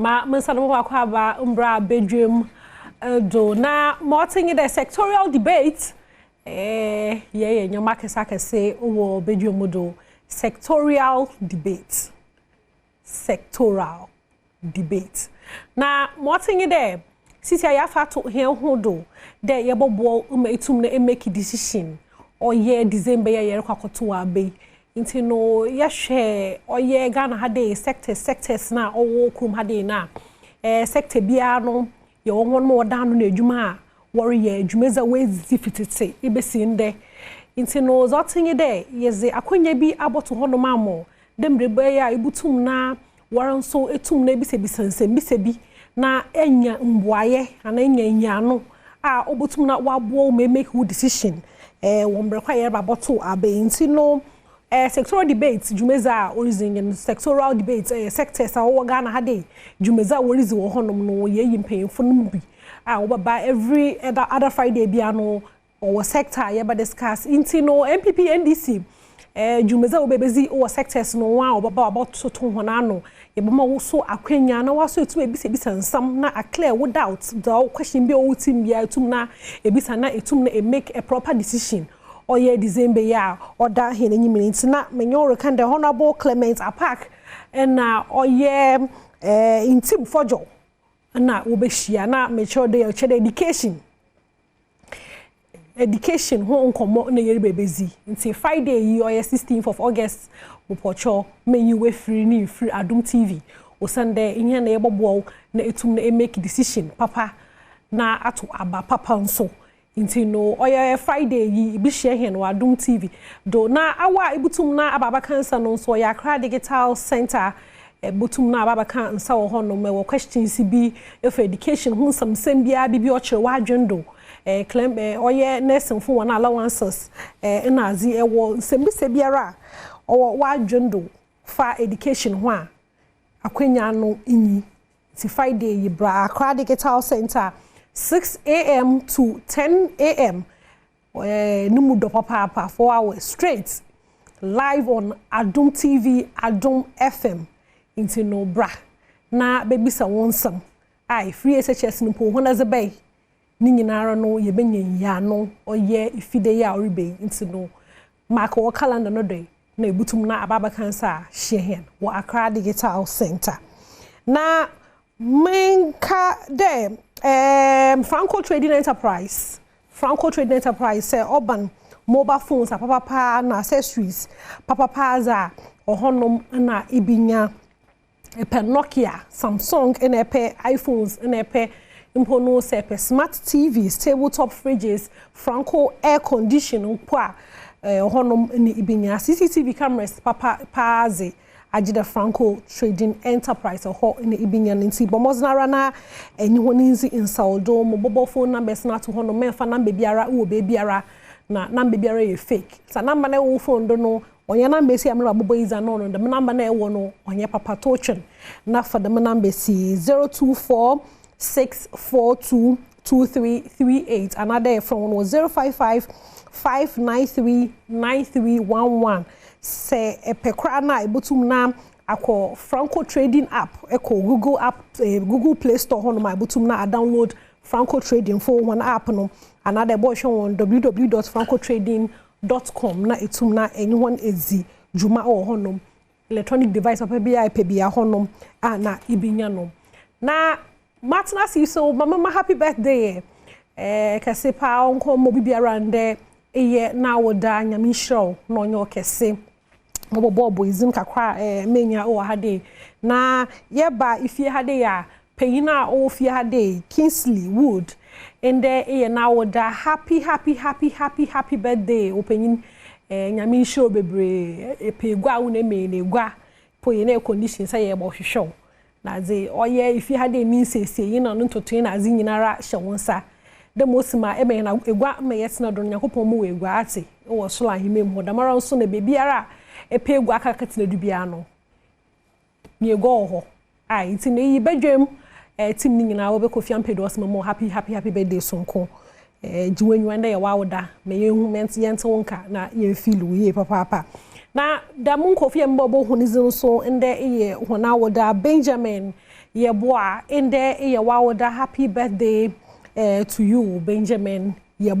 Ma me nsa no wakɔ aba mbra bedwam do na ma ɔte nye dɛ sectorial debate. Yɛyɛ nneɛma akɛse akɛse wɔ bedwam do. Sectorial debate, sectoral debate, na ma ɔte nye dɛ sisi a yɛafa ato hɛn ho do dɛ yɛbɔboɔ ma etum na make decision. Ɔyɛ December yɛ yɛrekɔ akɔto aba yi, nti no yɛhwɛ ɔyɛ Ghana ha de sectors na ɔwɔ kurom ha de na sector biara no yɛwɔ hɔn ma wɔda ano na adwuma a wɔreyɛ, dwumadzi a wɔadzi fitete ebesi ndɛ. Nti no dza ɔte nye dɛ yɛdze akonnwa bi abɔto hɔnom ama dɛ mmerɛ bɛyɛ a ebutum na wɔn nso etum na ebisabisa nsɛmbisa bi na anya mbuayɛ anaa anya nyiano a obotum na waboa wo ma make wo decision wɔ mmerɛ kɔ a yɛreba abɔto aba yi. Nti no sectoral debate dwumadzi a oridzi nye no, sectoral debate, sectors a wɔwɔ Ghana ha de dwumadzi a wɔridzi wɔ hɔnom no, yɛyi mpanyinfo no mu bi a wɔbɛba every other Friday bia no ɔwɔ sector a yɛbɛ discuss. Nti no NPP, NDC dwumadzi a wɔbɛbɛdzi wɔ sectors no wɔn a wɔbɛba wɔabɔtoto wɔn ano, yɛbɛma wo so akwanya na waso etum ebisabisa nsɛm na aclear wo doubt. Dza question bi a ɔwɔ team bia etum na ebisa na etum na make a proper decision. Ɔyɛ December yi a ɔda hɛn enyim. Nti na menye ɔreka dɛ Honourable Clement Apaak ɛna ɔyɛ Ntim Fordjour ɛna wɔbɛhyia na mekyerɛw dɛ ɔkyerɛ dɛ education ho nkɔmmɔ na yɛre bɛbɛzi. Nti Friday yi ɔyɛ 16th of August, mopɔkyɛw menyi wafiri ne mfiri Adom TV, osiane dɛ ihe na yɛbɔboa wo na etum na make decision papa na ato aba papa nso. Nti no ɔyɛ Friday yi ebi hyia hɛn wɔ Adom TV do na awa a ebutum na aba abaka nsa no nso ɔyɛ Accra Digital Center. Ebutum na aba abaka nsa wɔ hɔnom ɛwɔ questions bi efa education ho, nsɛmsɛm biara bi ɔkyerɛ w'adwen do, claim ɔyɛ nursing fo wɔn allowances ɛna adze, ɛwɔ nsɛmbisa biara a ɔwɔ w'adwen do fa education ho a akwanya no nyi. Nti Friday yi bra Accra Digital Center, 6 a.m. to 10 a.m. Ne mu dɔ papaapa, 4 hours straight live on Adom TV, Adom FM. Nti no bra na bɛbisa wɔn nsɛm a free SHS no mpo ho na dze bɛyi ne nyinara no yɛbɛnya nyiano. Ɔyɛ ifide yi a ɔreba yi, nti no mark wɔ calendar no do na ebutum na aba abɛka nsa a hyia hɛn wɔ Accra Digital Center. Na menka dɛ Franco Trading Enterprise, Franco Trading Enterprise, sɛ ɔban mobile phones apapapa na accessories papapa dza ɔhɔnom na ebi nya. Ɛpɛ Nokia, Samsung, ɛna ɛpɛ iPhones, ɛna ɛpɛ mpo no sɛ ɛpɛ smart TVs, tabletop fridges, Franco air condition mpo a, ɔhɔnom ne ebi nya. CCTV cameras papa paa dze agye dɛ Franco Trading Enterprise ɛhɔ ne ebi nya no. Nti bɔ mmɔden ara na ɛne hɔ ne nsi nsawdo. Mo bɔbɔ phone numbers no ato hɔ no, mɛmfa number biara wɔ beebiara na number biara yɛ fake. Sa number na ɛwɔ phone do no ɔnyɛ number esi amena abobɔ yi dza no dɛm number na ɛwɔ no ɔnyɛ papa to twɛn na fa dɛm number si 0246422338 anaadɛ yɛfrɛ wɔn wɔ 0555939311. Sɛ ɛpɛ koraa na ebutum na akɔ Franco Trading app, ɛkɔ Google app, Google Play Store hɔnom a ebutum na adownload Franco Trading fo wɔn app no anaadɛ ɛbɔ hwɛ wɔn www.francotrading.com na etum na ɛnye wɔn edi dwuma wɔ hɔnom. Electronic device papa bi a ɛpɛ bi hɔnom a na ebi nya no. Na matena ase so mama ma happy birthday kɛse paa ɔnkɔ mo bibiara ndɛ eyɛ na woda. Nyame nhyira wo na ɔnyɛ ɔkɛse. Mɔbɔbɔ ɔbɔ izim kakra menya wɔ ha de na yɛba ifie ha de a panyin a ɔwɔ fie ha de, Kingsley Wood, ndɛ eyɛ na woda. Happy, happy, happy, happy, happy birthday, ɔpanyin. Nyame nhyira wo bebree. Epɛ egua a wo na eme na egua po yɛ na air condition sɛ yɛbɔ hwehwɛ wo na dze ɔyɛ ifie ha de mi nsiesie yi na no ntotoe na adze nyinara hyɛ wo nsa dɛ mo osi ma ɛmɛ na egua ma yɛtena do no. Nyankopɔn mu wɔ egua ate wɔ soro ahemma mu hɔ damara nso na beebiara a ɛpɛ egua aka tena do biara no ne egua wɔ hɔ a. Nti na eyi bɛdwam team ne nyinaa wɔbɛkɔ fie ampɛ do ɔsɛ mo happy, happy, happy birthday sonko. Gye w'enyiwa ndɛ yɛ w'awoda ma yɛnhu yɛnte wo nka na yɛn feel wo yie papaapa. Na dɛm nkɔfo yɛ mbɔ bɔ hu ne dzi nso ndɛ yɛ hɔn awoda, Benjamin. Yeboah. Ndɛ yɛ w'awoda, happy birthday to you, Benjamin Yeboah.